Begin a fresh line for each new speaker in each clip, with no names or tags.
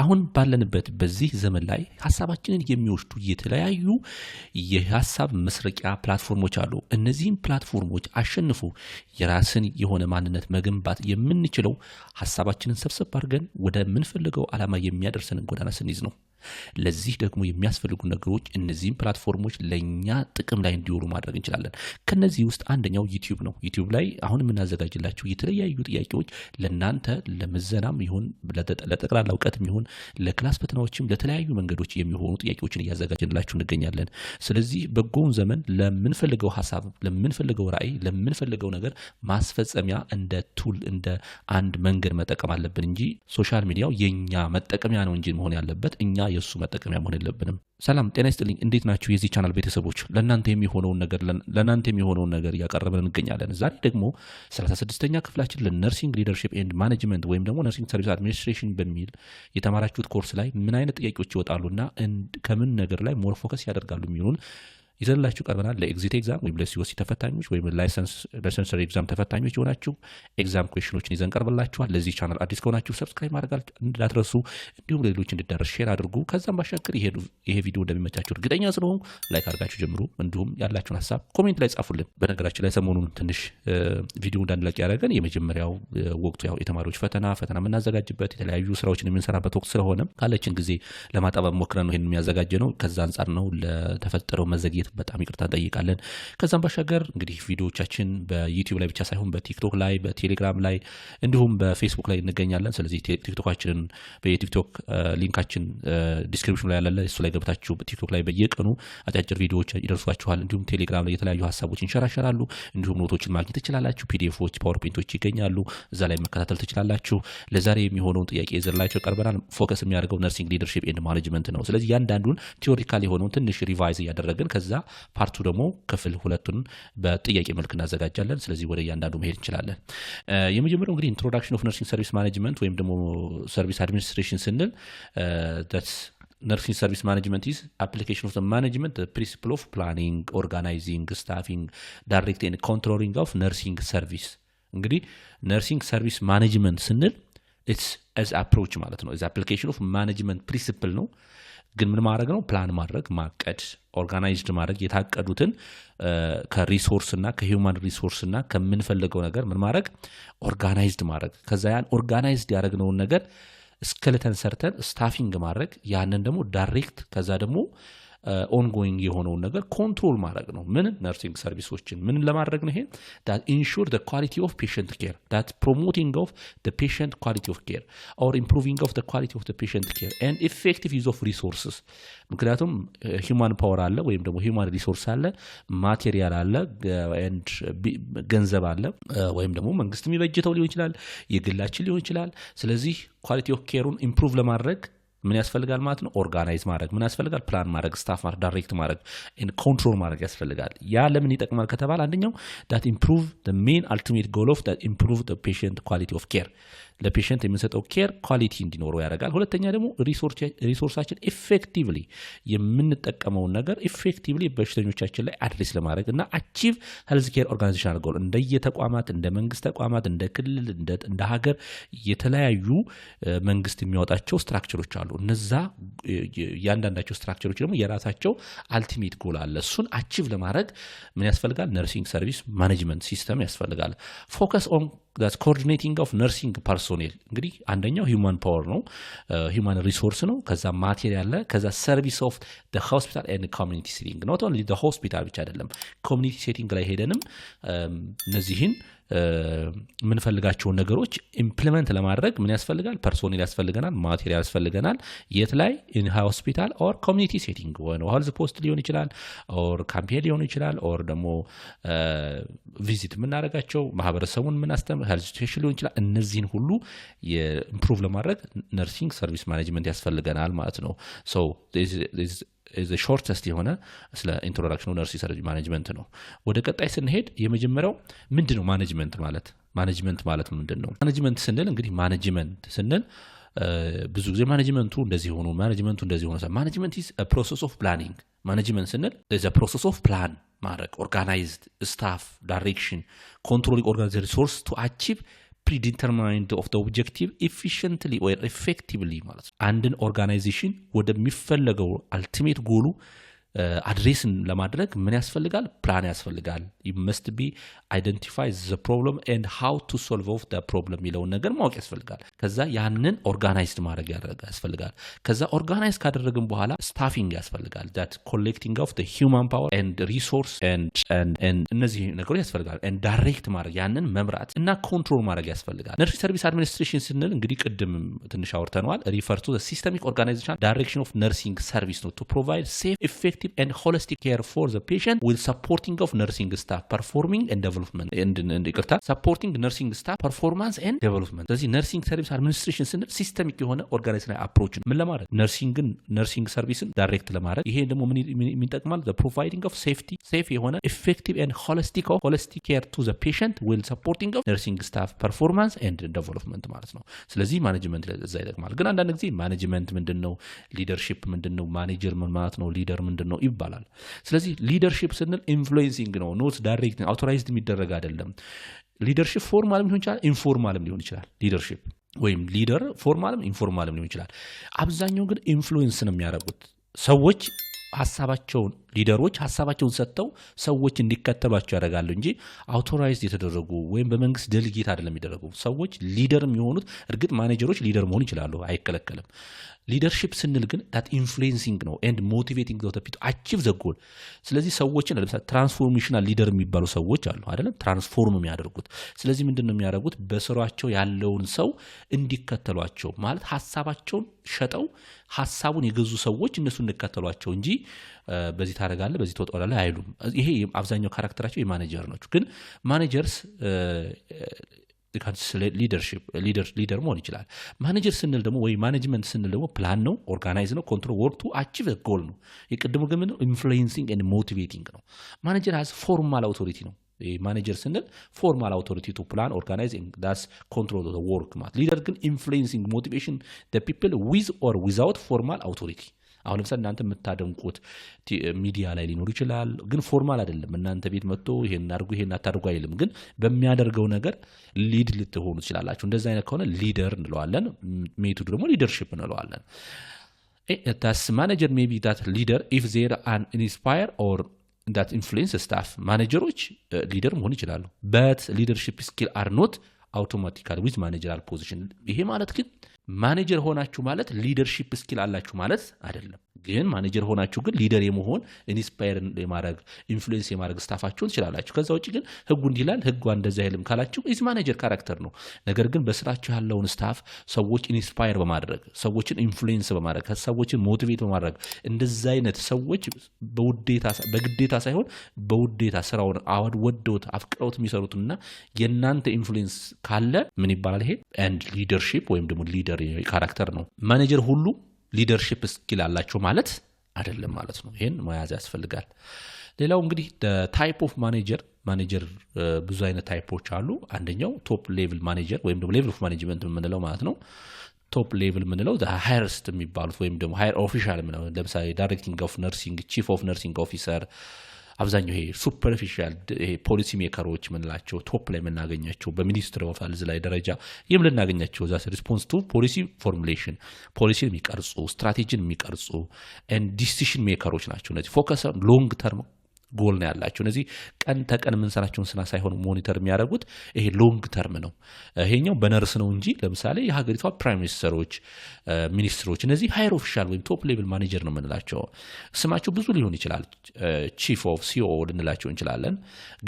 አሁን ባለንበት በዚህ ዘመን ላይ ሀሳባችንን የሚወስዱ የተለያዩ የሀሳብ መስረቂያ platform ኦች አሉ። እነዚህም platform ኦች አሸንፎ የራስን የሆነ ማንነት መገንባት የምንችለው ሀሳባችንን ሰብሰብ አድርገን ወደምንፈልገው ዓላማ የሚያደርሰንን ጎዳና ስንይዝ ነው። ለዚህ ደግሞ የሚያስፈልጉ ነገሮች እነዚህም platform ኦች ለእኛ ጥቅም ላይ እንዲውሉ ማድረግ እንችላለን። ከነዚህ ውስጥ አንደኛው YouTube ነው። YouTube ላይ አሁን የምናዘጋጅላችሁ የተለያዩ ጥያቄዎች ለእናንተ ለምዘናም ይሁን፣ ለጠቅላላ እውቀትም ይሁን፣ ለ class ፈተናዎችም፣ ለተለያዩ መንገዶች የሚሆኑ ጥያቄዎችን እያዘጋጀንላችሁ እንገኛለን። ስለዚህ በጎውን ዘመን ለምንፈልገው ሀሳብ፣ ለምንፈልገው ራዕይ፣ ለምንፈልገው ነገር ማስፈጸሚያ እንደ tool፣ እንደ አንድ መንገድ መጠቀም አለብን እንጂ social media ው የኛ መጠቀሚያ ነው እንጂ መሆን ያለበት እኛ የእሱ መጠቀሚያ መሆን የለብንም። ሰላም ጤና ይስጥልኝ። እንዴት ናችሁ? የዚህ ቻናል ቤተሰቦች፣ ለእናንተ የሚሆነውን ነገር እያቀረብን እንገኛለን። ዛሬ ደግሞ 36ኛ ክፍላችን ለ nursing leadership and management ወይም ደግሞ nursing service administration በሚል የተማራችሁት ኮርስ ላይ ምን አይነት ጥያቄዎች ይወጣሉና ከምን ነገር ላይ more focus ያደርጋሉ የሚሉን ይዘንላችሁ ቀርበናል። ለ exit exam ወይም ለ COC ተፈታኞች ወይም licensure exam ተፈታኞች የሆናችሁ exam question ኦችን ይዘን ቀርበላችኋል። ለዚህ ቻናል አዲስ ከሆናችሁ subscribe ማድረግ እንዳትረሱ፣ እንዲሁም ለሌሎች እንዲዳረስ share አድርጉ። ከዛም ባሻገር ይሄ ቪዲዮ እንደሚመቻችሁ እርግጠኛ ስለሆንኩ like አድርጋችሁ ጀምሩ። እንዲሁም ያላችሁን ሀሳብ comment ላይ ጻፉልን። በነገራችን ላይ ሰሞኑን ትንሽ ቪዲዮ እንዳንለቅ ያደረገን የመጀመሪያው ወቅቱ ያው የተማሪዎች ፈተና የምናዘጋጅበት፣ የተለያዩ ስራዎችን የምንሰራበት ወቅት ስለሆነ ካለችን ጊዜ ለማጣበብ ሞክረን ነው ይሄን የሚያዘጋጀ ነው። ከዛ አንጻር ነው። ለተፈጠረው መዘግየት በጣም ይቅርታ እንጠይቃለን። ከዛም ባሻገር እንግዲህ ቪዲዮዎቻችን በ YouTube ላይ ብቻ ሳይሆን በ TikTok ላይ፣ በቴሌግራም ላይ እንዲሁም በፌስቡክ ላይ እንገኛለን። ስለዚህ ቲክቶካችንን በየቲክቶክ link ኣችን description ላይ ያለ እሱ ላይ ገብታችሁ TikTok ላይ በየቀኑ አጫጭር ቪዲዮዎች ይደርሷችኋል። እንዲሁም ቴሌግራም ላይ የተለያዩ ሀሳቦች ይንሸራሸራሉ። እንዲሁም note ኦችን ማግኘት ትችላላችሁ። PDF ኦች፣ PowerPoint ኦች ይገኛሉ። እዛ ላይ መከታተል ትችላላችሁ። ለዛሬ የሚሆነውን ጥያቄ ይዘንላችሁ ቀርበናል። Focus የሚያደርገው nursing leadership and management ነው። ስለዚህ እያንዳንዱን theoretical የሆነውን ትንሽ revise እያደረግን ከዛ part ኡ ደግሞ ክፍል ሁለቱን በጥያቄ መልክ እናዘጋጃለን። ስለዚህ ወደ እያንዳንዱ መሄድ እንችላለን። የመጀመሪያው እንግዲህ introduction of nursing service management ወይም ደግሞ service administration ስንል nursing service management is application of management principle of planning, organizing, staffing, direct and controlling of nursing service። እንግዲህ nursing service management ስንል it's as approach ማለት ነው። Application of management principle ነው። ግን ምን ማድረግ ነው? ፕላን ማድረግ፣ ማቀድ፣ organized ማድረግ፣ የታቀዱትን ከ resource እና ከ human resource እና ከምንፈልገው ነገር ምን ማድረግ፣ organized ማድረግ፣ ከዛ ያን organized ያደረግነውን ነገር skeleton ሰርተን staffing ማድረግ፣ ያንን ደግሞ direct፣ ከዛ ደግሞ ongoing የሆነውን ነገር control ማድረግ ነው። ምን nursing service ኦችን ምን ለማድረግ ነው? ይሄ that ensure quality of patient care, that promoting of patient quality of care or improving of quality of patient care and effective use of resources። ምክንያቱም human power አለ ወይም ደግሞ human resource አለ፣ material አለ፣ and ገንዘብ አለ፣ ወይም ደግሞ መንግስት የሚበጅተው ሊሆን ይችላል፣ የግላችን ሊሆን ይችላል። ስለዚህ quality of care ኡን improve ለማድረግ ምን ያስፈልጋል ማለት ነው? Organize ማድረግ ምን ያስፈልጋል? ፕላን ማድረግ፣ staff ማድረግ፣ direct ማድረግ፣ control ማድረግ ያስፈልጋል። ያ ለምን ይጠቅማል ከተባለ አንደኛው that improve main ultimate goal of improve patient quality of care፣ ለ patient የምንሰጠው care quality እንዲኖረው ያደርጋል። ሁለተኛ ደግሞ resource ኣችን effectively የምንጠቀመውን ነገር effectively በሽተኞቻችን ላይ address ለማድረግ እና achieve health care organizational goal። እንደየተቋማት፣ እንደ መንግስት ተቋማት፣ እንደ ክልል፣ እንደ ሀገር የተለያዩ መንግስት የሚያወጣቸው structure ኦች አሉ። እነዛ እያንዳንዳቸው structure ኦች ደግሞ የራሳቸው ultimate goal አለ። እሱን achieve ለማድረግ ምን ያስፈልጋል? Nursing service management system ያስፈልጋል። Focus on coordinating of nursing personnel። እንግዲህ አንደኛው human power ነው፣ human resource ነው። ከዛ material አለ። ከዛ service of hospital and community setting። Not only ሆስፒታል ብቻ አይደለም፣ community setting ላይ ሄደንም እነዚህን የምንፈልጋቸውን ነገሮች implement ለማድረግ ምን ያስፈልጋል? Personnel ያስፈልገናል፣ material ያስፈልገናል። የት ላይ? In hospital or community setting ወይ health post ሊሆን ይችላል፣ or campaign ሊሆን ይችላል፣ or ደግሞ visit የምናደርጋቸው ማህበረሰቡን የምናስተምር health station ሊሆን ይችላል። እነዚህን ሁሉ improve ለማድረግ nursing service management ያስፈልገናል ማለት ነው። Shortest የሆነ ስለ introduction ኑ nursing service management ነው። ወደ ቀጣይ ስንሄድ የመጀመሪያው ምንድን ነው? Management ማለት፣ management ማለት ምንድን ነው? Management ስንል እንግዲህ management ስንል ብዙ ጊዜ management ኡ እንደዚህ ሆኖ፣ management ኡ እንደዚህ ሆኖ፣ management is process of planning። Management ስንል process of plan ማድረግ፣ organized staff, direction, controlling organize resource to achieve Predetermined of objective efficiently ወይ effectively ማለት ነው። አንድን organization ወደሚፈለገው ultimate goal ኡ address ን ለማድረግ ምን ያስፈልጋል? ፕላን ያስፈልጋል። Must be identify the problem and how to solve of problem የሚለውን ነገር ማወቅ ያስፈልጋል። ከዛ ያንን organized ማድረግ ያስፈልጋል። ከዛ organize ካደረግን በኋላ staffing ያስፈልጋል። That collecting of human power and resource፣ እነዚህ ነገሮች ያስፈልጋል። And direct ማድረግ፣ ያንን መምራት እና control ማድረግ ያስፈልጋል። Nursing service administration ስንል እንግዲህ ቅድም ትንሽ አውርተነዋል። Refer to systemic organization direction of nursing service ነው to provide safe, effective and holistic care for the patient with supporting of nursing staff performing and development፣ ይቅርታ፣ supporting nursing staff performance and development። ስለዚህ nursing service administration ስንል systemic የሆነ organizational approach ምን ለማድረግ፣ nursing ን nursing service ን direct ለማድረግ። ይሄ ደግሞ ምን ይጠቅማል? Providing of safety safe የሆነ effective and holistic care to the patient while supporting of nursing staff performance and development ማለት ነው። ስለዚህ management እዛ ይጠቅማል። ግን አንዳንድ ጊዜ management ምንድን ነው፣ leadership ምንድን ነው፣ ማኔጀር ምን ማለት ነው፣ leader ምንድን ነው ይባላል። ስለዚህ leadership ስንል influencing ነው፣ not direct authorized የሚደረግ አይደለም። Leadership formal ም ሊሆን ይችላል፣ informal ም ሊሆን ይችላል። Leadership ወይም leader formal ም informal ም ሊሆን ይችላል። አብዛኛው ግን influence ነው የሚያደርጉት። ሰዎች ሀሳባቸውን፣ leader ኦች ሀሳባቸውን ሰጥተው ሰዎች እንዲከተሏቸው ያደርጋሉ እንጂ authorized የተደረጉ ወይም በመንግስት delegate አይደለም የሚደረጉ ሰዎች leader የሚሆኑት። እርግጥ manager ኦች leader መሆን ይችላሉ፣ አይከለከልም። Leadership ስንል ግን that influencing ነው and motivating the people achieve the goal። ስለዚህ ሰዎችን ለምሳሌ transformational leader የሚባሉ ሰዎች አሉ አይደለም፣ transform የሚያደርጉት። ስለዚህ ምንድን ነው የሚያደርጉት? በስሯቸው ያለውን ሰው እንዲከተሏቸው ማለት ሀሳባቸውን ሸጠው ሀሳቡን የገዙ ሰዎች እነሱ እንዲከተሏቸው እንጂ በዚህ ታደርጋለህ፣ በዚህ ትወጣለህ አይሉም። ይሄ አብዛኛው character ኣቸው የ manager ናቸው። ግን managers leadership leader መሆን ይችላል። ማኔጀር ስንል ደግሞ ወይ management ስንል ደግሞ ፕላን ነው፣ organize ነው፣ control work to achieve goal ነው። የቅድሙ ግን influencing and motivating ነው። Manager has formal authority ነው። ማኔጀር ስንል formal authority to plan, organize, thus control work ማለት። Leader ግን influencing, motivation people with or without formal authority። አሁን ለምሳሌ እናንተ የምታደንቁት ሚዲያ ላይ ሊኖር ይችላል፣ ግን formal አይደለም። እናንተ ቤት መጥቶ ይሄን አድርጉ፣ ይሄን አታድርጉ አይልም። ግን በሚያደርገው ነገር lead ልትሆኑ ትችላላችሁ። እንደዚ አይነት ከሆነ leader እንለዋለን። Method ኡ ደግሞ leadership እንለዋለን። Thus manager may be that leader if they're an inspire or that influence staff። Manager ኦች leader መሆን ይችላሉ፣ but leadership skill are not automatically with managerial position። ይሄ ማለት ግን ማኔጀር ሆናችሁ ማለት leadership skill አላችሁ ማለት አይደለም። ግን ማኔጀር ሆናችሁ ግን leader የመሆን፣ inspire የማድረግ፣ influence የማድረግ staff ኣችሁን ትችላላችሁ። ከዛ ውጭ ግን ህጉ እንዲህ ይላል፣ ህጓ እንደዚህ አይልም ካላችሁ is manager character ነው። ነገር ግን በስራችሁ ያለውን staff ሰዎች inspire በማድረግ፣ ሰዎችን influence በማድረግ፣ ሰዎችን motivate በማድረግ፣ እንደዚ አይነት ሰዎች በውዴታ በግዴታ ሳይሆን በውዴታ ስራውን ወደውት አፍቅረውት የሚሰሩትና የእናንተ influence ካለ ምን ይባላል? ይሄ and leadership ወይም ደግሞ leader character ነው። ማኔጀር ሁሉ leadership skill አላቸው ማለት አይደለም ማለት ነው። ይሄን መያዝ ያስፈልጋል። ሌላው እንግዲህ type of manager። Manager ብዙ አይነት type ኦች አሉ። አንደኛው top level manager ወይም ደግሞ level of management የምንለው ማለት ነው። Top level የምንለው highest የሚባሉት ወይም ደግሞ higher official የምንለው፣ ለምሳሌ directing of nursing፣ chief of nursing officer፣ አብዛኛው ይሄ superficial ይሄ policy maker ኦች የምንላቸው top ላይ የምናገኛቸው፣ በ Ministry of Health ላይ ደረጃ ይህም ልናገኛቸው that response to policy formulation፣ ፖሊሲን የሚቀርጹ፣ ስትራቴጂን የሚቀርጹ decision maker ኦች ናቸው። እነዚህ focus long term goal ነው ያላቸው። እነዚህ ቀን ተቀን የምንሰራቸውን ስራ ሳይሆን monitor የሚያደርጉት ይሄ long term ነው። ይሄኛው በነርስ ነው እንጂ ለምሳሌ የሀገሪቷ prime minister ኦች፣ ሚኒስትሮች እነዚህ higher official ወይም top level manager ነው የምንላቸው። ስማቸው ብዙ ሊሆን ይችላል። Chief of CEO ልንላቸው እንችላለን።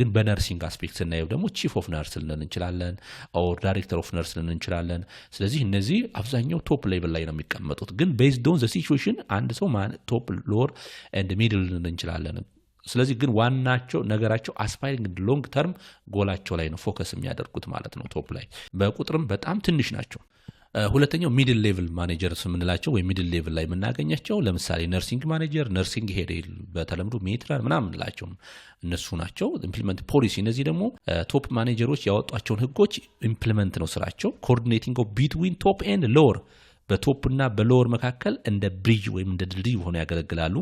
ግን በ nursing aspect ስናየው ደግሞ chief of nurse ልንል እንችላለን፣ or director of nurse ልንል እንችላለን። ስለዚህ እነዚህ አብዛኛው top level ላይ ነው የሚቀመጡት። ግን based on the situation አንድ ሰው top፣ lower and middle ልንል እንችላለን። ስለዚህ ግን ዋናቸው ነገራቸው aspiring long term goal ኣቸው ላይ ነው focus የሚያደርጉት ማለት ነው። Top ላይ በቁጥርም በጣም ትንሽ ናቸው። ሁለተኛው middle level managers የምንላቸው ወይም middle level ላይ የምናገኛቸው ለምሳሌ nursing manager፣ nursing head፣ በተለምዶ matron ምናምን የምንላቸው እነሱ ናቸው። Implement policy፣ እነዚህ ደግሞ top manager ኦች ያወጧቸውን ህጎች implement ነው ስራቸው። Coordinating between top and lower በ top እና በ lower መካከል እንደ bridge ወይም እንደ ድልድይ ሆነው ያገለግላሉ።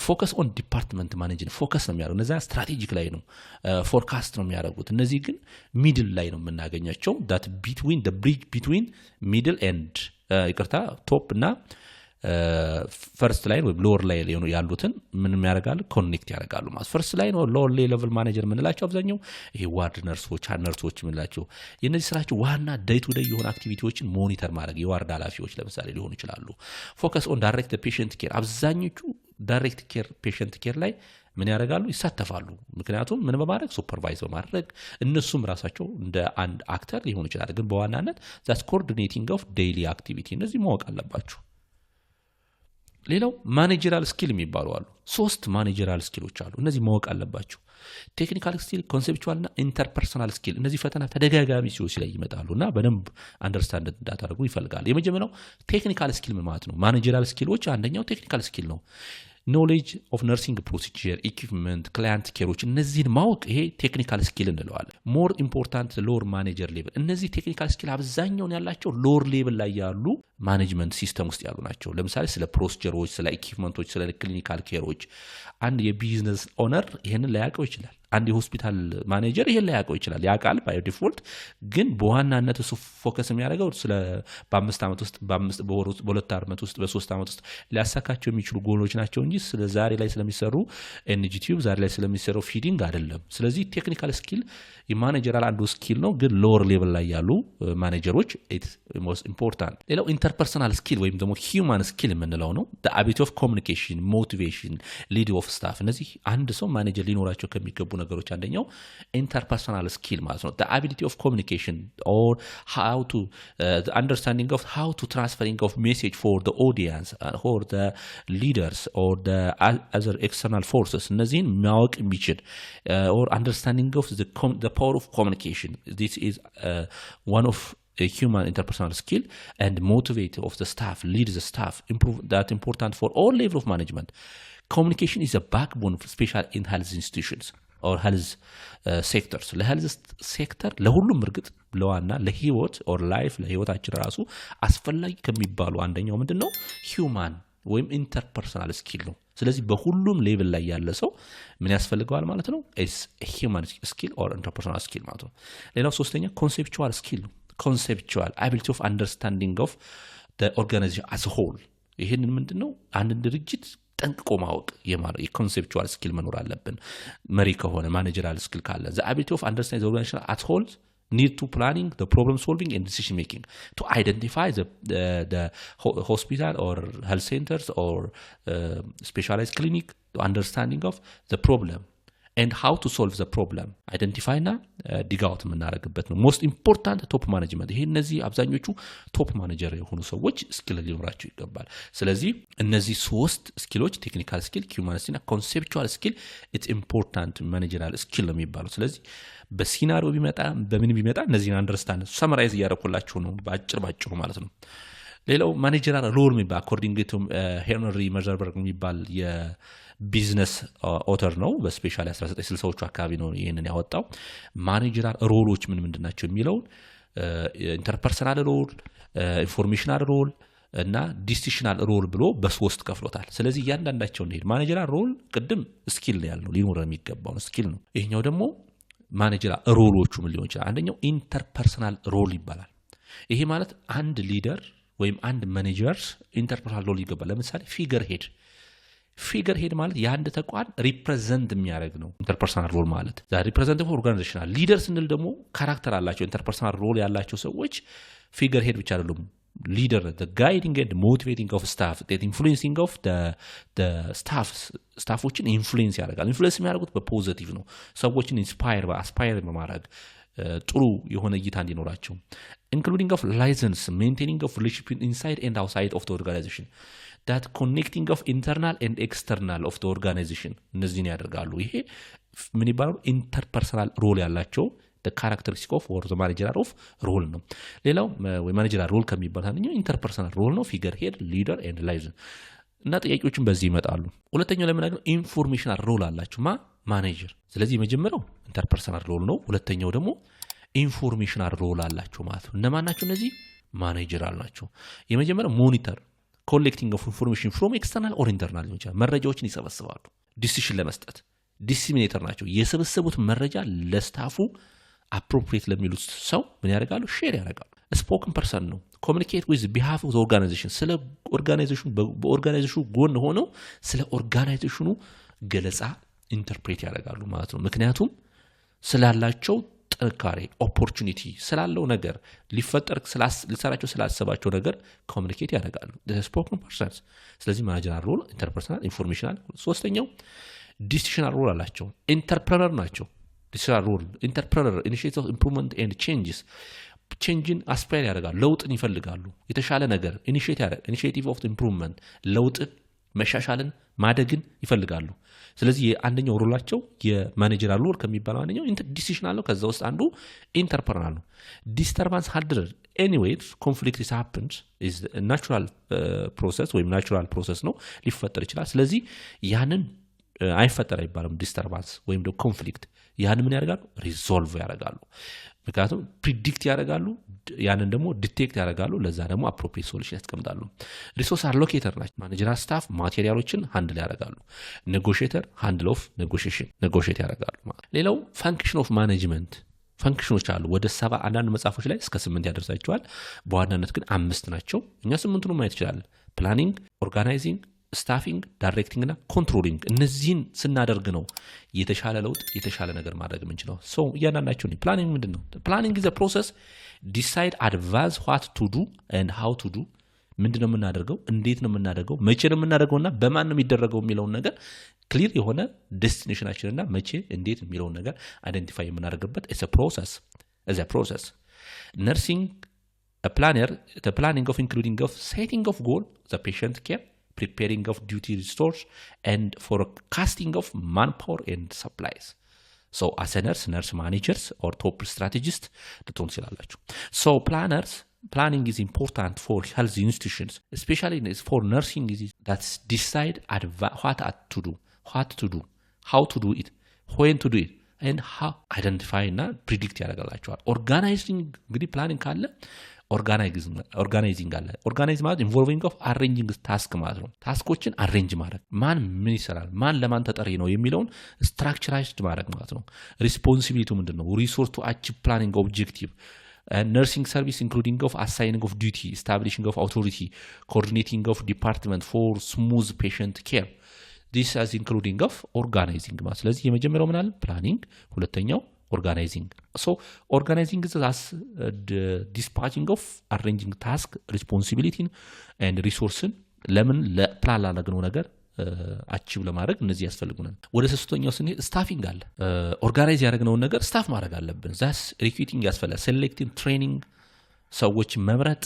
Focus on department management focus ነው የሚያደርጉ። እነዚያ strategic ላይ ነው፣ forecast ነው የሚያደርጉት። እነዚህ ግን middle ላይ ነው የምናገኛቸው፣ that between bridge between middle and፣ ይቅርታ፣ top እና first line ወይም lower ላይ ያሉትን ምን ያደርጋሉ? Connect ያደርጋሉ ማለት። First line lower level manager የምንላቸው አብዛኛው ይሄ ward ነርሶች፣ ነርሶች የምንላቸው፣ የእነዚህ ስራቸው ዋና day to day የሆነ activity ዎችን monitor ማድረግ፣ የ ward ኃላፊዎች ለምሳሌ ሊሆኑ ይችላሉ። Focus on direct patient care። አብዛኞቹ direct care patient care ላይ ምን ያደርጋሉ? ይሳተፋሉ። ምክንያቱም ምን በማድረግ፣ supervise በማድረግ፣ እነሱም ራሳቸው እንደ አንድ actor ሊሆኑ ይችላል። ግን በዋናነት that's coordinating of daily activity፣ እነዚህ ማወቅ አለባችሁ። ሌላው managerial skill የሚባሉ አሉ። ሶስት managerial skill ኦች አሉ። እነዚህ ማወቅ አለባችሁ። Technical skill፣ conceptual እና interpersonal skill። እነዚህ ፈተና ተደጋጋሚ COC ላይ ይመጣሉ እና በደንብ understand እንድታደርጉ ይፈልጋል። የመጀመሪያው technical skill ምን ማለት ነው? Managerial skill ኦች አንደኛው technical skill ነው። Knowledge of nursing procedure፣ equipment፣ client care ኦች፣ እነዚህን ማወቅ ይሄ technical skill እንለዋለን። More important lower manager level። እነዚህ technical skill አብዛኛውን ያላቸው lower level ላይ ያሉ management system ውስጥ ያሉ ናቸው። ለምሳሌ ስለ procedure ኦች፣ ስለ equipment ኦች፣ ስለ clinical care ኦች አንድ የ business owner ይህንን ላያውቀው ይችላል። አንድ የሆስፒታል ማኔጀር ይሄን ላያውቀው ይችላል። ያውቃል by default፣ ግን በዋናነት እሱ focus የሚያደርገው ስለ በ5 ዓመት ውስጥ፣ በወር ውስጥ፣ በ2 ዓመት ውስጥ፣ በ3 ዓመት ውስጥ ሊያሳካቸው የሚችሉ ጎሎች ናቸው እንጂ ስለ ዛሬ ላይ ስለሚሰሩ NG tube፣ ዛሬ ላይ ስለሚሰሩ feeding አይደለም። ስለዚህ technical skill የ managerial አንዱ skill ነው፣ ግን lower level ላይ ያሉ manager ኦች most important። ሌላው interpersonal skill ወይም ደግሞ human skill የምንለው ነው። Ability of communication፣ motivation፣ lead of staff። እነዚህ አንድ ሰው ማኔጀር ሊኖራቸው ከሚገቡ ነገሮች አንደኛው interpersonal skill ማለት ነው። Ability of communication or how to understanding of how to transferring of message for audience or leaders or other external forces፣ እነዚህን ማወቅ የሚችል or understanding of power of communication, this is one of a human interpersonal skill, and motivate of the staff, lead the staff, improve that, important for all level of management. Communication is a backbone, special in health institutions or health sectors። ለ health sector ለሁሉም፣ እርግጥ ለዋና ለህይወት or life፣ ለህይወታችን ራሱ አስፈላጊ ከሚባሉ አንደኛው ምንድን ነው? Human ወይም interpersonal skill ነው። ስለዚህ በሁሉም level ላይ ያለ ሰው ምን ያስፈልገዋል ማለት ነው? Human skill or interpersonal skill ማለት ነው። ሌላው ሶስተኛ conceptual skill ነው። Conceptual ability of understanding of organization as whole። ይህንን ምንድን ነው? አንድን ድርጅት ጠንቅቆ ማወቅ የ conceptual skill መኖር አለብን። መሪ ከሆነ፣ managerial skill ካለ፣ the ability of understand organization at whole need to planning, the problem solving and decision making to identify the hospital or health centers or specialized clinic, understanding of the problem and how to solve the problem identify እና dig out የምናደርግበት ነው። Most important top management ይሄ። እነዚህ አብዛኞቹ top manager የሆኑ ሰዎች skill ሊኖራቸው ይገባል። ስለዚህ እነዚህ ሶስት skill ኦች፣ technical skill፣ human skill እና conceptual skill፣ it's important managerial skill ነው የሚባለው። ስለዚህ በ scenario ቢመጣ፣ በምን ቢመጣ እነዚህን understand summarize እያደረኩላችሁ ነው በአጭር ባጭሩ ማለት ነው። ሌላው managerial role የሚባል according to ሄንሪ መርዘርበርግ የሚባል የ business author ነው። በ specially 1960ዎቹ አካባቢ ነው ይህንን ያወጣው። Managerial role ኦች ምን ምንድን ናቸው የሚለውን interpersonal role፣ informational role እና decisional role ብሎ በሶስት ከፍሎታል። ስለዚህ እያንዳንዳቸው እንሄድ። Managerial role ቅድም skill ያልነው ሊኖረን የሚገባው ነው፣ skill ነው። ይሄኛው ደግሞ managerial role ኦቹ ምን ሊሆን ይችላል? አንደኛው interpersonal role ይባላል። ይሄ ማለት አንድ leader ወይም አንድ manager interpersonal role ይገባል። ለምሳሌ figurehead። Figurehead ማለት የአንድ ተቋም represent የሚያደርግ ነው። Interpersonal role ማለት represent organizational leader ስንል ደግሞ character አላቸው። Interpersonal role ያላቸው ሰዎች figurehead ብቻ አይደሉም። Leader guiding and motivating of staff, influencing of staff፣ staff ኦችን influence ያደርጋል። Influence የሚያደርጉት በ positive ነው። ሰዎችን inspire aspire በማድረግ፣ ጥሩ የሆነ እይታ እንዲኖራቸው፣ including of liaisons, maintaining of relationship inside and outside of organization, that connecting of internal and external of organization፣ እነዚህን ያደርጋሉ። ይሄ ምን ይባላሉ? Interpersonal role ያላቸው characteristic of or managerial of role ነው። ሌላው ወይ managerial role ከሚባል አንደኛው interpersonal role ነው። Figurehead፣ leader and liaison እና ጥያቄዎችን በዚህ ይመጣሉ። ሁለተኛው ላይ የምናገኘው informational role አላቸው ማ ማኔጀር። ስለዚህ የመጀመሪያው interpersonal role ነው። ሁለተኛው ደግሞ informational role አላቸው ማለት ነው። እነማን ናቸው እነዚህ? Managerial ናቸው። የመጀመሪያው monitor, collecting of information from external or internal ሊሆን ይችላል። መረጃዎችን ይሰበስባሉ decision ለመስጠት። Disseminator ናቸው። የሰበሰቡት መረጃ ለ staff ኡ appropriate ለሚሉት ሰው ምን ያደርጋሉ? Share ያደርጋሉ። Spoken person ነው። Communicate with behalf of organization፣ ስለ organization ኑ በ organization ኑ ጎን ሆነው ስለ organization ኑ ገለጻ interpret ያደርጋሉ ማለት ነው። ምክንያቱም ስላላቸው ጥንካሬ፣ opportunity ስላለው ነገር፣ ሊፈጠር ሊሰራቸው ስላሰባቸው ነገር communicate ያደርጋሉ። Spoken persons። ስለዚህ managerial role interpersonal፣ informational። ሶስተኛው decisional role አላቸው። Entrepreneur ናቸው። Decisional role entrepreneur, initiative of improvement and changes፣ change ን aspire ያደርጋሉ። ለውጥን ይፈልጋሉ። የተሻለ ነገር initiative of improvement፣ ለውጥን፣ መሻሻልን፣ ማደግን ይፈልጋሉ። ስለዚህ የአንደኛው role ኣቸው የ managerial role ከሚባለው አንደኛው decision አለው። ከዛ ውስጥ አንዱ entrepreneur ነው። Disturbance handler, anyway conflict is happens, natural process ወይም natural process ነው፣ ሊፈጠር ይችላል። ስለዚህ ያንን አይፈጠር አይባልም። Disturbance ወይም ደግሞ conflict ያንን ምን ያደርጋሉ? Resolve ያደርጋሉ። ምክንያቱም predict ያደርጋሉ፣ ያንን ደግሞ detect ያደርጋሉ። ለዛ ደግሞ appropriate solution ያስቀምጣሉ። Resource allocator ናቸው። Managerial staff material ኦችን handle ያደርጋሉ። Negotiator, handle of negotiation፣ negotiate ያደርጋሉ። ሌላው function of management function ኖች አሉ። ወደ 70፣ አንዳንድ መጽሐፎች ላይ እስከ 8 ያደርሳቸዋል። በዋናነት ግን አምስት ናቸው። እኛ ስምንቱን ማየት ይችላለን። Planning፣ organizing፣ staffing፣ directing እና controlling። እነዚህን ስናደርግ ነው የተሻለ ለውጥ፣ የተሻለ ነገር ማድረግ የምንችለው። So እያንዳንዳቸው planning ምንድን ነው? Planning is process decide advance what to do and how to do። ምንድን ነው የምናደርገው፣ እንዴት ነው የምናደርገው፣ መቼ ነው የምናደርገው እና በማን ነው የሚደረገው የሚለውን ነገር clear የሆነ destination ኣችንና መቼ፣ እንዴት የሚለውን ነገር identify የምናደርግበት process። Nursing planner, planning of including of setting of goal, patient care, preparing of duty rosters and forecasting of manpower and supplies. So as a nurse, nurse managers or top strategist ልትሆኑ ትችላላችሁ። So planners, planning is important for health institutions, especially for nursing, is that's decide what to do, what to do, how to do it, when to do it and how identify እና predict ያደርጋላቸዋል። Organizing፣ እንግዲህ planning ካለ organizing አለ። Organize ማለት involving of arranging task ማለት ነው። Task ኦችን arrange ማድረግ፣ ማን ምን ይሰራል፣ ማን ለማን ተጠሪ ነው የሚለውን structurized ማድረግ ማለት ነው። Responsibility ምንድን ነው? Resource to achieve planning objective, nursing service including of assigning of duty, establishing of authority, coordinating of department for smooth patient care. This as including of organizing ማለት። ስለዚህ የመጀመሪያው ምናል planning፣ ሁለተኛው organizing። So organizing as dispatching of arranging task, responsibility ን and resource ን ለምን ለፕላን ላደረግነው ነገር achieve ለማድረግ እነዚህ ያስፈልጉናል። ወደ ሶስተኛው ስንሄድ staffing አለ። Organize ያደረግነውን ነገር staff ማድረግ አለብን። Thus recruiting ያስፈልጋል። Selecting, training፣ ሰዎችን መምረጥ፣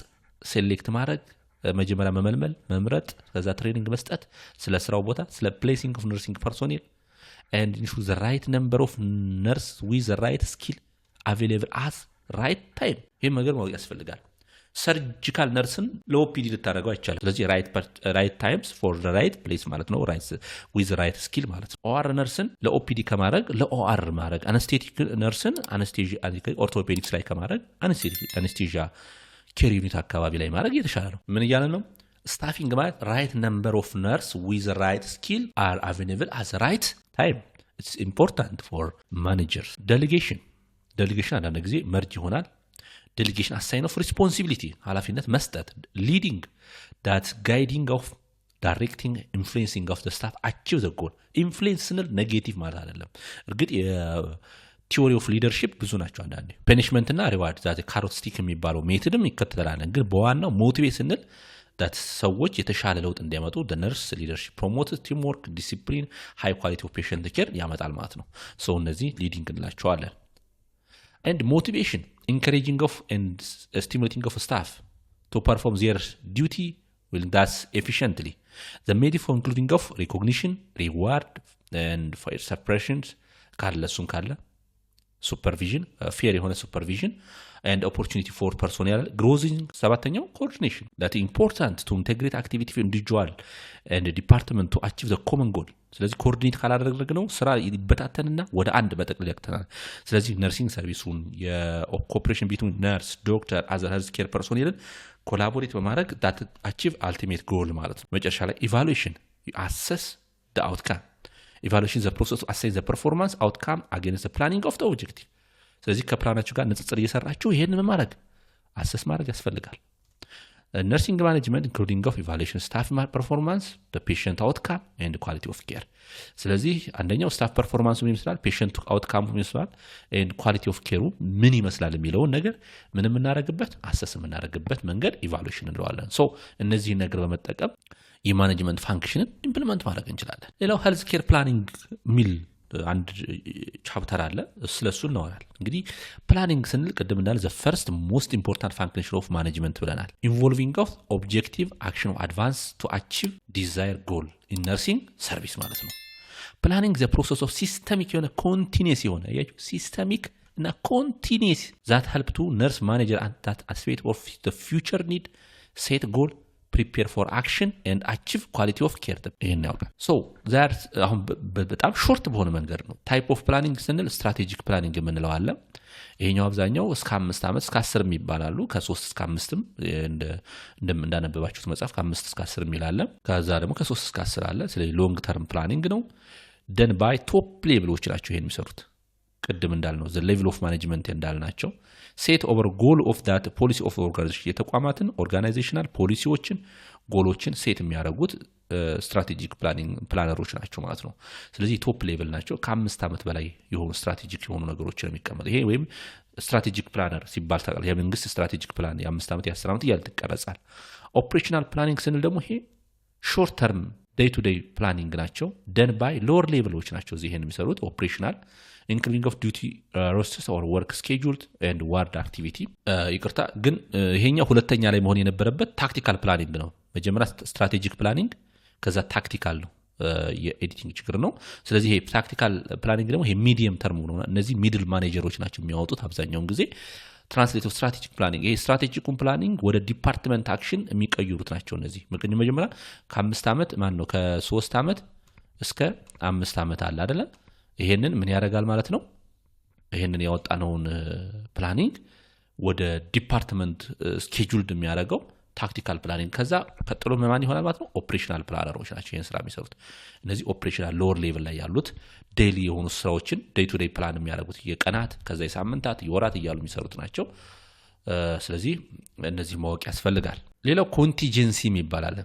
select ማድረግ፣ መጀመሪያ መመልመል፣ መምረጥ፣ ከዛ training መስጠት ስለ ስራው ቦታ፣ ስለ placing of nursing personnel and ensure the right number of nurse with the right skill available at right time። ይህም ነገር ማወቅ ያስፈልጋል። Surgical nurse ን ለ OPD ልታደርገው አይቻልም። ስለዚህ right times for right place ማለት ነው። With right skill ማለት ነው። OR nurse ን ለ OPD ከማድረግ ለ OR ማድረግ፣ anesthetic nurse ን orthopedics ላይ ከማድረግ anesthesia care unit አካባቢ ላይ ማድረግ የተሻለ ነው። ምን እያለ ነው? Staffing ማለት right number of nurse with right skill are available at right time. It's important for managers። Delegation፣ delegation አንዳንድ ጊዜ merge ይሆናል። Delegation, assign of responsibility፣ ኃላፊነት መስጠት። Leading, that guiding of directing, influencing of staff achieve the goal። Influence ስንል negative ማለት አይደለም። እርግጥ የ theory of leadership ብዙ ናቸው። አንዳንዴ punishment እና reward, that carrot stick የሚባለው method ም ይከተላለን። ግን በዋናው motivate ስንል that ሰዎች የተሻለ ለውጥ እንዲያመጡ nurse leadership promote teamwork, discipline, high quality of patient care ያመጣል ማለት ነው። So እነዚህ leading እንላቸዋለን። And motivation, encouraging of and stimulating of staff to perform their duty will that's efficiently. The method for including of recognition, reward and fire suppressions ካለ፣ እሱም ካለ። Supervision፣ fair የሆነ supervision and opportunity for personnel growth። ሰባተኛው coordination that important to integrate activity individual and department to achieve the common goal። ስለዚህ coordinate ካላደረግነው ስራ ይበታተንና ወደ አንድ መጠቅለል ያቅተናል። ስለዚህ nursing service ኡን የ cooperation between nurse፣ doctor፣ other health care personnel ን collaborate በማድረግ that achieve ultimate goal ማለት ነው። መጨረሻ ላይ evaluation፣ assess outcome። Evaluation the process assess the performance outcome against planning of objective። ስለዚህ ከፕላናችሁ ጋር ንጽጽር እየሰራችሁ ይሄንን ማድረግ፣ assess ማድረግ ያስፈልጋል። Nursing management including of evaluation staff performance፣ patient outcome and quality of care። ስለዚህ አንደኛው staff performance ኡ ምን ይመስላል፣ patient outcome ኡ ምን ይመስላል፣ and quality of care ኡ ምን ይመስላል የሚለውን ነገር ምን የምናደርግበት፣ assess የምናደርግበት መንገድ evaluation እንለዋለን። So እነዚህን ነገር በመጠቀም የ management function ን implement ማድረግ እንችላለን። ሌላው health care planning የሚል አንድ chapter አለ። ስለሱ እናወራል። እንግዲህ planning ስንል ቅድም እንዳለ the first most important function of management ብለናል። Involving of objective action of advance to achieve desire goal in nursing service ማለት ነው። Planning the process of systemic የሆነ፣ continuous የሆነ፣ systemic እና continuous that help to nurse manager that aspect of future need፣ set goal፣ prepare for action and achieve quality of care። ይህን ያውቃል። So ዛር አሁን በጣም short በሆነ መንገድ ነው። Type of planning ስንል strategic planning የምንለው አለ። ይሄኛው አብዛኛው እስከ 5 ዓመት፣ እስከ 10 ይባላሉ። ከ3 እስከ 5ም፣ እንዳነበባችሁት መጽሐፍ ከ5 እስከ 10 የሚል አለ። ከዛ ደግሞ ከ3 እስከ 10 አለ። ስለዚህ long term planning ነው። Done by top level ኦች ናቸው ይሄን የሚሰሩት። ቅድም እንዳልነው level of management እንዳልናቸው set over goal of that policy of organization፣ የተቋማትን organizational policy ዎችን፣ goal ኦችን set የሚያደርጉት strategic planner ኦች ናቸው ማለት ነው። ስለዚህ top level ናቸው። ከ5 ዓመት በላይ የሆኑ strategic የሆኑ ነገሮችን የሚቀመጡ ይሄ ወይም strategic planner ሲባል ታውቃለህ። የመንግስት strategic plan የ5 ዓመት፣ የ10 ዓመት እያለ ይቀረጻል። Operational planning ስንል ደግሞ ይሄ short term day to day planning ናቸው። Done by lower level ኦች ናቸው እዚህ ይሄን የሚሰሩት። Operational including of duty rosters or work scheduled and ward activity። ይቅርታ ግን ይሄኛው ሁለተኛ ላይ መሆን የነበረበት tactical planning ነው። መጀመሪያ strategic planning ከዛ tactical ነው። የ editing ችግር ነው። ስለዚህ ይሄ tactical planning ደግሞ ይሄ medium term ነው። እነዚህ middle manager ኦች ናቸው የሚያወጡት አብዛኛውን ጊዜ። Translate of strategic planning፣ ይሄ strategic ኡን planning ወደ department action የሚቀይሩት ናቸው። እነዚህ መጀመሪያ ከ5 ዓመት፣ ማን ነው፣ ከ3 ዓመት እስከ 5 ዓመት አለ አደለ? ይሄንን ምን ያደርጋል ማለት ነው? ይሄንን ያወጣነውን planning ወደ department scheduled የሚያደርገው tactical planning፣ ከዛ ቀጥሎ ማን ይሆናል ማለት ነው? Operational planner ኦች ናቸው ይህን ስራ የሚሰሩት። እነዚህ operational lower level ላይ ያሉት daily የሆኑ ስራዎችን day to day plan የሚያደርጉት፣ የቀናት፣ ከዛ የሳምንታት፣ የወራት እያሉ የሚሰሩት ናቸው። ስለዚህ እነዚህ ማወቅ ያስፈልጋል። ሌላው contingency የሚባል አለ።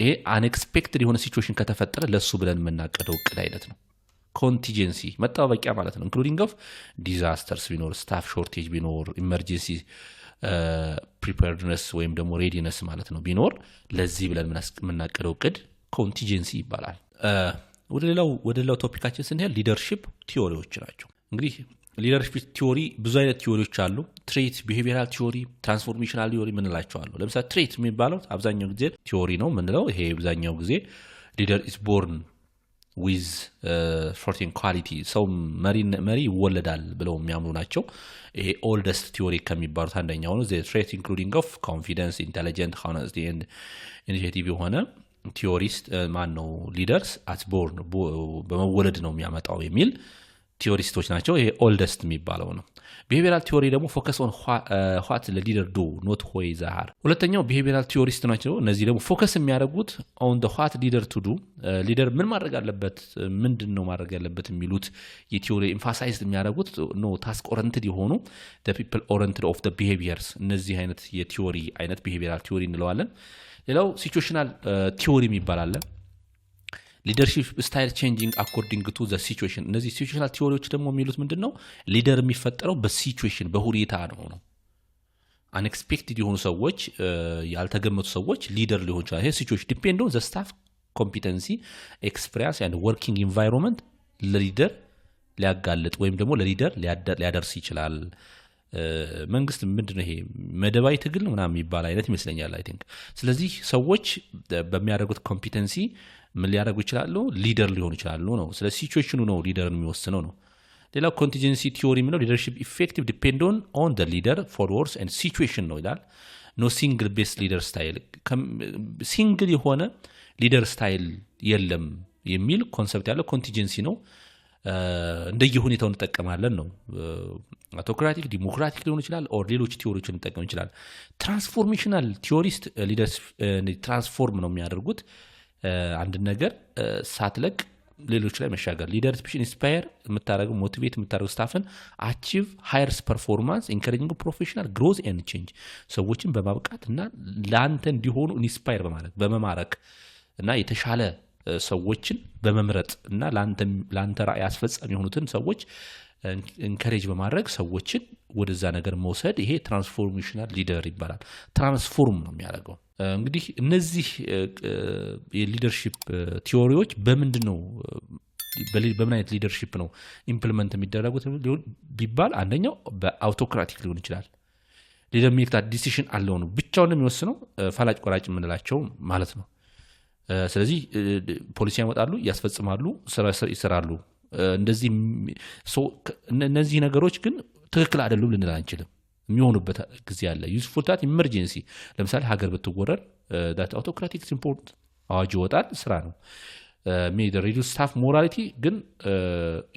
ይሄ unexpected የሆነ situation ከተፈጠረ ለእሱ ብለን የምናቀደው እቅድ አይነት ነው። Contingency መጠባበቂያ ማለት ነው። Including of disasters ቢኖር፣ staff shortage ቢኖር፣ emergency preparedness ወይም ደግሞ readiness ማለት ነው ቢኖር ለዚህ ብለን የምናቅደው እቅድ contingency ይባላል። ወደ ሌላው topic ኣችን ስንሄድ leadership theory ዎች ናቸው። እንግዲህ leadership theory ብዙ አይነት theory ዎች አሉ። Trait፣ behavioral theory፣ transformational theory ምንላቸው አሉ። ለምሳሌ trait የሚባለው አብዛኛው ጊዜ theory ነው ምንለው። ይሄ አብዛኛው ጊዜ leader is born with certain quality፣ ሰው መሪ ይወለዳል ብለው የሚያምኑ ናቸው። ይሄ oldest theory ከሚባሉት አንደኛው ነው። Trait including of confidence፣ intelligent፣ honesty and initiative የሆነ theorist ማን ነው፣ leaders at born በመወለድ ነው የሚያመጣው የሚል theorist ኦች ናቸው። ይሄ oldest የሚባለው ነው። Behavioral theory ደግሞ focus on what leader do, not who they are። ሁለተኛው behavioral theorist ናቸው። እነዚህ ደግሞ focus የሚያደርጉት on what leader to do፣ leader ምን ማድረግ አለበት፣ ምንድን ነው ማድረግ ያለበት የሚሉት የ theory emphasize የሚያደርጉት no task oriented የሆኑ people oriented of behaviors፣ እነዚህ አይነት የ theory አይነት behavioral theory እንለዋለን። ሌላው situational theory የሚባል አለ። Leadership style changing according to the situation። እነዚህ situational theory ዎች ደግሞ የሚሉት ምንድን ነው? Leader የሚፈጠረው በ situation፣ በሁኔታ ነው። Unexpected የሆኑ ሰዎች፣ ያልተገመቱ ሰዎች leader ሊሆን ይችላል። ይሄ situation depend on the staff competency፣ experience and working environment ለ leader ሊያጋልጥ ወይም ደግሞ ለ leader ሊያደርስ ይችላል። መንግስት ምንድን ነው ይሄ መደባዊ ትግል ምናምን የሚባል አይነት ይመስለኛል I think። ስለዚህ ሰዎች በሚያደርጉት competency ምን ሊያደርጉ ይችላሉ? Leader ሊሆኑ ይችላሉ ነው። ስለ situation ኑ ነው leader የሚወስነው ነው። ሌላው contingency theory የሚለው leadership effective depend on leader, followers and situation ነው ይላል። No single best leader style፣ single የሆነ leader style የለም የሚል concept ያለው contingency ነው። እንደየ ሁኔታው እንጠቀማለን ነው። Autocratic፣ democratic ሊሆን ይችላል or ሌሎች theory ዎችን እንጠቀም ይችላል። Transformational theorist leaders transform ነው የሚያደርጉት፣ አንድ ነገር ሳትለቅ ሌሎች ላይ መሻገር። Leadership inspire የምታደረገው፣ motivate የምታደረገው staff ን achieve higher performance, encouraging professional growth and change፣ ሰዎችን በማብቃት እና ለአንተ እንዲሆኑ inspire በማድረግ፣ በመማረክ እና የተሻለ ሰዎችን በመምረጥ እና ለአንተ ራዕይ አስፈጻሚ የሆኑትን ሰዎች encourage በማድረግ ሰዎችን ወደዛ ነገር መውሰድ፣ ይሄ transformational leader ይባላል። Transform ነው የሚያደርገው። እንግዲህ እነዚህ የ leadership theory ዎች በምንድን ነው፣ በምን አይነት leadership ነው implement የሚደረጉት ቢባል አንደኛው በ autocratic ሊሆን ይችላል። Leader make decision alone ነው፣ ብቻውን የሚወስነው፣ ፈላጭ ቆራጭ የምንላቸው ማለት ነው። ስለዚህ ፖሊሲ ያመጣሉ፣ ያስፈጽማሉ፣ ይሰራሉ። እንደዚህ እነዚህ ነገሮች ግን ትክክል አይደሉም ልንል አንችልም። የሚሆኑበት ጊዜ አለ። Useful that emergency፣ ለምሳሌ ሀገር ብትወረር autocratic import አዋጅ ይወጣል፣ ስራ ነው። Reduce staff morality ግን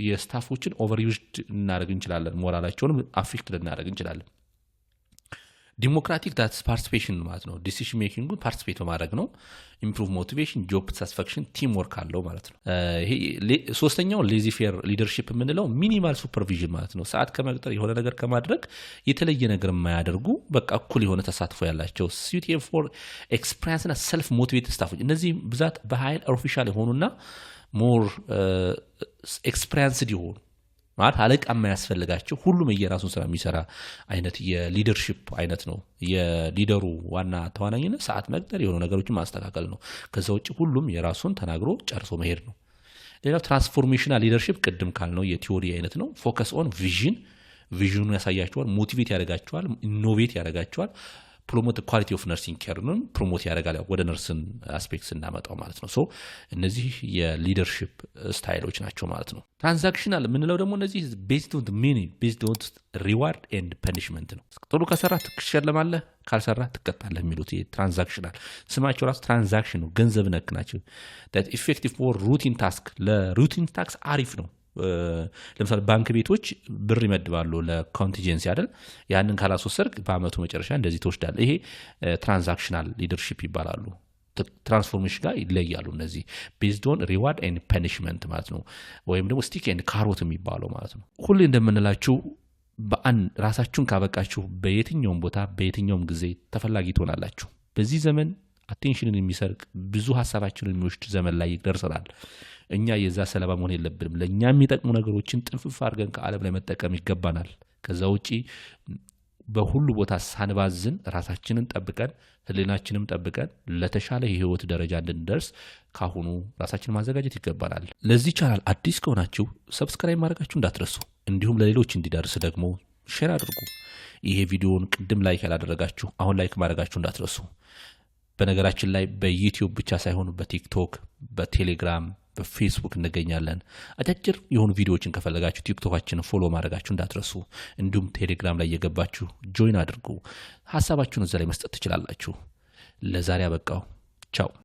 የ staff ኦችን overused ልናደርግ እንችላለን፣ ሞራላቸውንም affect ልናደርግ እንችላለን። Democratic, that's participation ማለት ነው። Decision making ኡን participate በማድረግ ነው። Improve motivation, job satisfaction, team work አለው ማለት ነው። ይሄ ሶስተኛው laissez-faire leadership የምንለው minimal supervision ማለት ነው። ሰዓት ከመቅጠር፣ የሆነ ነገር ከማድረግ የተለየ ነገር የማያደርጉ፣ በቃ እኩል የሆነ ተሳትፎ ያላቸው፣ suitable for experience ና self motivated staff ኦች። እነዚህ ብዛት በ high official የሆኑና more experienced የሆኑ ማለት አለቃ የማያስፈልጋቸው፣ ሁሉም የየራሱን ስራ የሚሰራ አይነት የ leadership አይነት ነው። የ leader ኡ ዋና ተዋናኝነት ሰዓት መቅጠር፣ የሆኑ ነገሮችን ማስተካከል ነው። ከዛ ውጭ ሁሉም የራሱን ተናግሮ ጨርሶ መሄድ ነው። ሌላው transformational leadership ቅድም ካልነው የ theory አይነት ነው። Focus on vision፣ vision ኑ ያሳያቸዋል፣ motivate ያደርጋቸዋል፣ innovate ያደርጋቸዋል። Promote quality of nursing care ን promote ያደርጋል፣ ወደ nursing aspect ስናመጣው ማለት ነው። So እነዚህ የ leadership style ኦች ናቸው ማለት ነው። Transactional የምንለው ደግሞ እነዚህ based on money, based on reward and punishment ነው። ጥሩ ከሰራህ ትሸለማለህ፣ ካልሰራህ ትቀጣለህ የሚሉት transactional፣ ስማቸው ራሱ transaction ነው፣ ገንዘብ ነክ ናቸው። Effective for routine task፣ ለ routine task አሪፍ ነው። ለምሳሌ ባንክ ቤቶች ብር ይመድባሉ ለ contingency አይደል? ያንን ካላስወሰድክ በአመቱ መጨረሻ እንደዚህ ትወስዳለህ። ይሄ transactional leadership ይባላሉ። Transformation ጋር ይለያሉ። እነዚህ based on reward and punishment ማለት ነው፣ ወይም ደግሞ stick and carrot የሚባለው ማለት ነው። ሁሌ እንደምንላችሁ በአንድ ራሳችሁን ካበቃችሁ በየትኛውም ቦታ በየትኛውም ጊዜ ተፈላጊ ትሆናላችሁ። በዚህ ዘመን አቴንሽንን የሚሰርቅ፣ ብዙ ሀሳባችንን የሚወስድ ዘመን ላይ ደርሰናል። እኛ የዛ ሰለባ መሆን የለብንም። ለእኛ የሚጠቅሙ ነገሮችን ጥንፍፍ አድርገን ከዓለም ላይ መጠቀም ይገባናል። ከዛ ውጪ በሁሉ ቦታ ሳንባዝን ራሳችንን ጠብቀን፣ ህሊናችንም ጠብቀን ለተሻለ የህይወት ደረጃ እንድንደርስ ካሁኑ ራሳችንን ማዘጋጀት ይገባናል። ለዚህ ቻናል አዲስ ከሆናችሁ subscribe ማድረጋችሁ እንዳትረሱ፣ እንዲሁም ለሌሎች እንዲደርስ ደግሞ share አድርጉ። ይሄ ቪዲዮውን ቅድም like ያላደረጋችሁ አሁን like ማድረጋችሁ እንዳትረሱ። በነገራችን ላይ በ YouTube ብቻ ሳይሆን በ TikTok፣ በቴሌግራም፣ በፌስቡክ እንገኛለን። አጫጭር የሆኑ ቪዲዮዎችን ከፈለጋችሁ TikTok ኣችንን follow ማድረጋችሁ እንዳትረሱ። እንዲሁም ቴሌግራም ላይ እየገባችሁ join አድርጉ። ሀሳባችሁን እዛ ላይ መስጠት ትችላላችሁ። ለዛሬ አበቃው። ቻው።